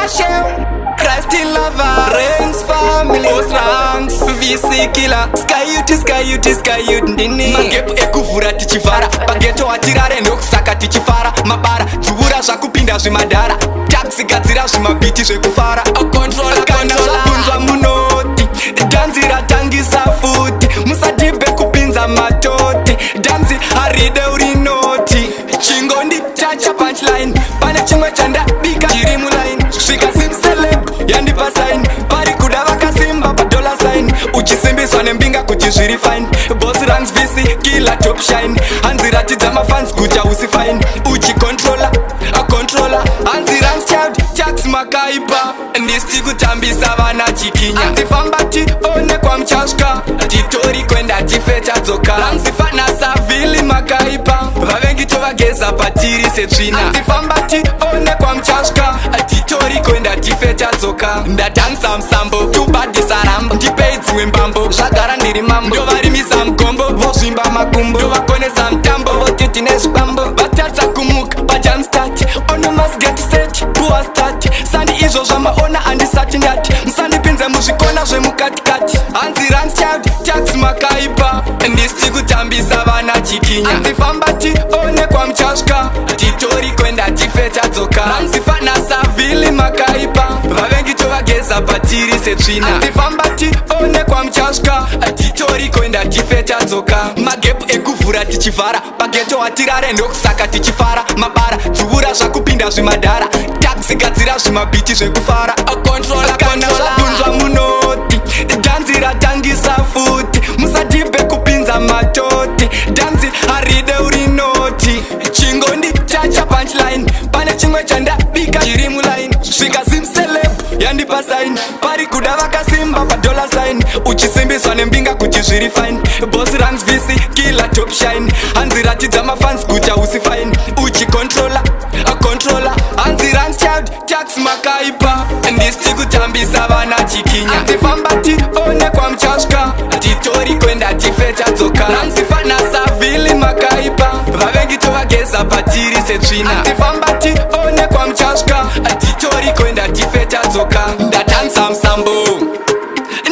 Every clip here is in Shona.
Passion Christ in lover Ranks family Boss ranks VC killer Sky youth, sky youth, sky youth ndini Magepu ekuvhura tichivhara Pageto hatirare ndokusaka tichifara Mabara dzuvura zvakupinda zvimadhara Taxi gadzira zvimabhiti zvekufara Controller, Kana controller. zvabvunzwa munoti Dhanzi ratangisa futi Musadhibhe kupinza matoti Dhanzi haride urinoti Chingonditacha punchline Pane chimwe chandabika chiri muline Svika Zimceleb yandipa sign Pari kuda vakasimba padollar sign Uchisimbiswa nembinga kuti zviri fine Boss ranks VC killer top shine Hanzi ratidza mafans kuti hausi fine Uchicontroller a controller Hanzi ranks child tax makaipa Ndisiti kutambisa vana chikinya Hanzi famba tione kwamuchasvika Titori kwenda tife tadzoka Ranks fana savili makaipa Vavengi tovageza patiri setsvina Hanzi famba tione kwamuchasvika Titori kwenda tife tadzoka Ndadansa musambo tubadisa rambo Ndipei dzimwe mbambo zvagara ndiri mambo Ndovarimisa mugombo vozvimba makumbo Ndovakonesa mutambo voti tine zvikwambo Vatadza kumuka pajamstart Ono must get set poor start Sandi izvo zvamaona handisati ndati Musandipinze muzvikona zvemukatikati Hanzi ranks child tax makaipa Ndisiti kutambisa vana chikinya Hanzi famba tione kwamuchasvika Titori kwenda tife tadzoka Ranks fana savili makaipa Vavengi tovageza patiri setsvina Hanzi famba tione kwamuchasvika Titori kwenda tife tadzoka Magepu ekuvhura tichivhara Pageto hatirare ndokusaka tichifara Mabara dzuvura zvakupinda zvimadhara Taxi gadzira zvimabhiti zvekufara Controller, Kana controller. zvabvunzwa munoti Dhanzi ratangisa futi Musadhibhe kupinza matoti Dhanzi haride urinoti Chingonditacha punchline Pane chimwe chandabika chiri muline Svika Zimceleb yandipa sign Pari kuda vakasimba padollar sign Uchisimbiswa nembinga kuti zviri fine Boss ranks VC killer top shine Hanzi ratidza mafans kuti hausi fine Uchicontroller a controller Hanzi ranks child tax makaipa Ndisiti kutambisa vana chikinya Hanzi famba tione kwamuchasvika Titori kwenda tife tadzoka Ranks fana savili makaipa Vavengi tovageza patiri setsvina Hanzi famba tione kwamuchasvika Titori kwenda tife tadzoka Ndadansa musambo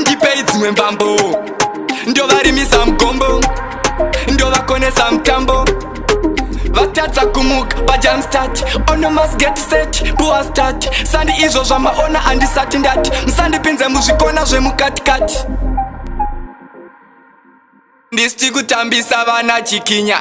Ndipei dzimwe mbambo Ndovarimisa mugombo Ndovakonesa mutambo vatadza kumuka pajamstart ono must get set poor start sandi izvo zvamaona handisati ndati musandipinze muzvikona zvemukatikati ndisiti kutambisa vana chikinya.